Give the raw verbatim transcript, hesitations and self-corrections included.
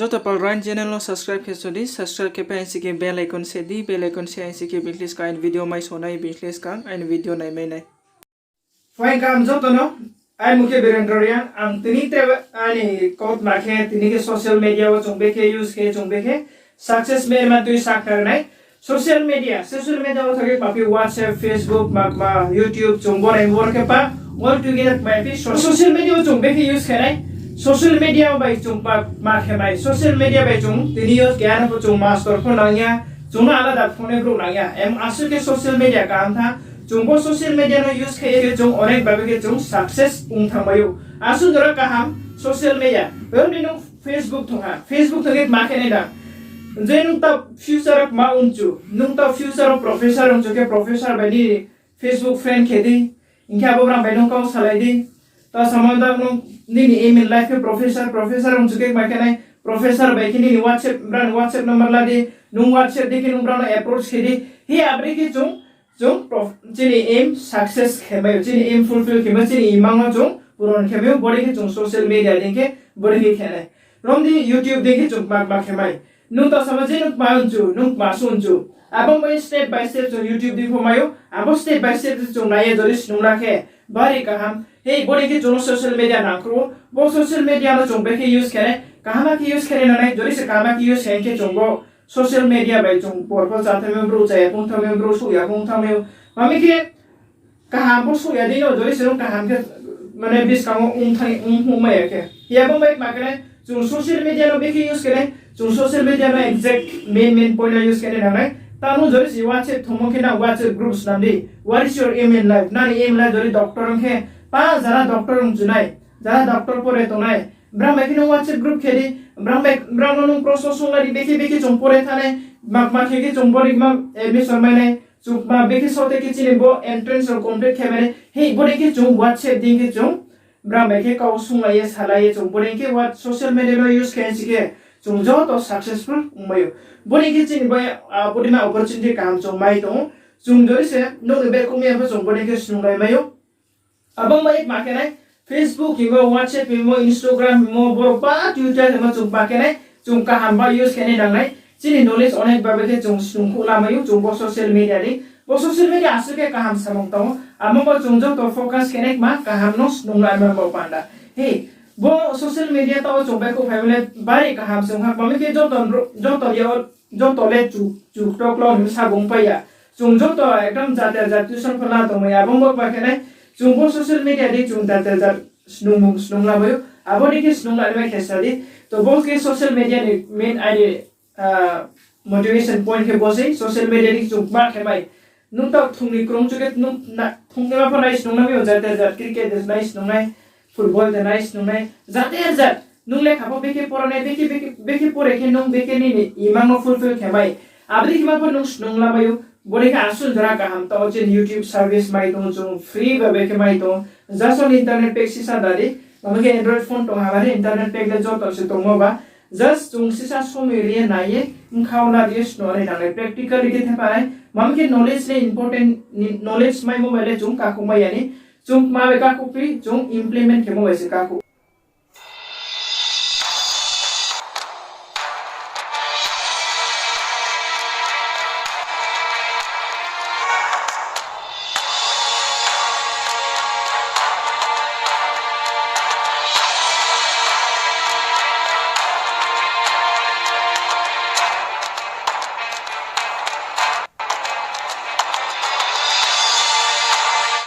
Joto pal Rain channel no subscribe khe sodi, subscribe khe pai aini si khe bell icon se di, bell icon se aini si khe bini khle skang aini video mai sonai, bini khle skang aini video naimai nai. Phaing kaham joto no, aini mung khe Birendra Reang, ang tini tre aini kautma khe tini khe social media wo chung bekhe use khe chung bekhe success mai ma tui sakhnari nai. Social media, social media wo thagwi maphi WhatsApp, Facebook, ma, ma, YouTube, chung bo nai bor khe pa, all together maphi so-, social media wo chung bekhe use khe nai. Social media bai chung pa, ma khe mai. Social media bai chung tini yo keha no pho chung master pho nang ya, chung no alada phone brouh nang ya. Em asuh khe social media kaham tha, chung bo social media no use khe ye chung onek babe khe chung success ong thang mai ou. Asuh jora kaham social media. Rom ni nung Facebook thong ha, Facebook thong khe ma khe nai da. Je nung ta future wo ma ong chu, nung ta future wo professor ong chu khe professor bai nini Facebook friend khe di, hing khe abo brang bai nung kau salai di. Ta samo da nung nini aim in life khe professor, professor ong chu khe ma khe nai, professor bai khe nini WhatsApp, brang ni WhatsApp number la di, nung WhatsApp di khe nung brang no approach khe di. Hi abri khe chung, chung prof-, chini aim success khe mai ou, chini aim fulfill khe mai, chini imang no chung puron khe mai ou, bori khe chung social media di khe, bori khe khe nai. Rom di YouTube di khe chung ma, ma khe mai. Nung ta sama je nung ma ong chu, nung ma sun chu. Abo bai step by step chung YouTube di pho mai ou, abo step by step chung nai ye jori snung la khe, bari kaham. Hei, bori khe chung social media nang khru, bo social media no chung bekhe use khe nai, kaham khe use khe nai nang nai, jori se kaham khe use khe khe chung bo social media bai chung por pho cha thang mi brouh, cha ya phung thang mi brouh, suh ya phung thang mi. Mami khe kaham pho suh ya di no, jori se nung kaham khe, mane buskang wo ong thang, ong, ong mai ya khe. Hi abo bai ma khe nai, chung social media no bekhe use khe nai, chung social media no exact main, main point no use khe nai nang nai. Ta nung jori se WhatsApp thongmo khe nang WhatsApp group snam di. What is your aim in life? Nani aim in life jori doctor ong khe, pa jara doctor ong chu nai, jara doctor pore tong nai. Brang bai khe nung WhatsApp group khe di, brang bai, brang no nung proshno sung la di, bekhe, bekhe chung pore thanng nai, ma, ma khe khe chung bori ma admission mai nai, chung ma bekhe saote khe chini bo entrance rao complete khe mai nai. Hei, bori khe chung WhatsApp di khe chung, brang bai khe kau sung la ye, sa la ye, chung bori khe what social media no use khe si khe, chung joto successful ong mai ou. Bori khe chini bo, ah, bori ma opportunity kaham chung mai tong ou. Chung jori se, nung ni bag kumi ya pho chung bori khe snung lai mai ou. Abo bai ma khe nai, Facebook himo, WhatsApp himo, Instagram himo, boro ba Twitter himo chung ma khe nai, chung kaham ba use khe nai nang nai. Chini knowledge onek babe khe chung snung khouh la mai ou, chung bo social media di. Bo social media asuh khe kaham samung tong ou. Amo bo chung joto focus khe nai ma kaham no snung la ma bo panda. Hei, bo social media tao chung bai khouh phai le bari kaham se ong ha, mami khe joto, joto ya joto le chu, chu kto klo ni sa bung pai ya. Chung joto ekdom jater jat tuition pho la tongmai ya, abo bo ma khe nai, chung bo social media di chung jater jat snung mung snung la mai ou, abo ni khe snung la mai khe sa di. To bo khe social media ni main aini, ah, motivation point khe bo sei, social media di chung ma khe mai. Nung tao thung ni krung chu khe nung na, thung ni ma pho nai snung la mai ou, jater jat cricket de nai snung nai, football de nai snung nai, jater jat. Nung lekha pho bekhe pora nai, bekhe, bekhe, bekhe pore khe nung bekhe nini imang no fulfill khe mai. Abo dei khe ma pho nung snung la mai ou, bori khe asuh jora kaham tao chini YouTube service mai tong ou, chung free ba bekhe mai tong ou. Just on internet pack sisa da di, mami khe Android phone tong ha mani internet pack le joto se tongmo ba. Just chung sisa somoi ri ye nai ye, bkha wo la ri ye snung nai nang nai, practically khe thepha nai. Mami khe knowledge le important, knowledge maimo bai le chung kakhouh mai ya ni. Chung ma bai kakhouh phi, chung implement khemo bai se kakhouh.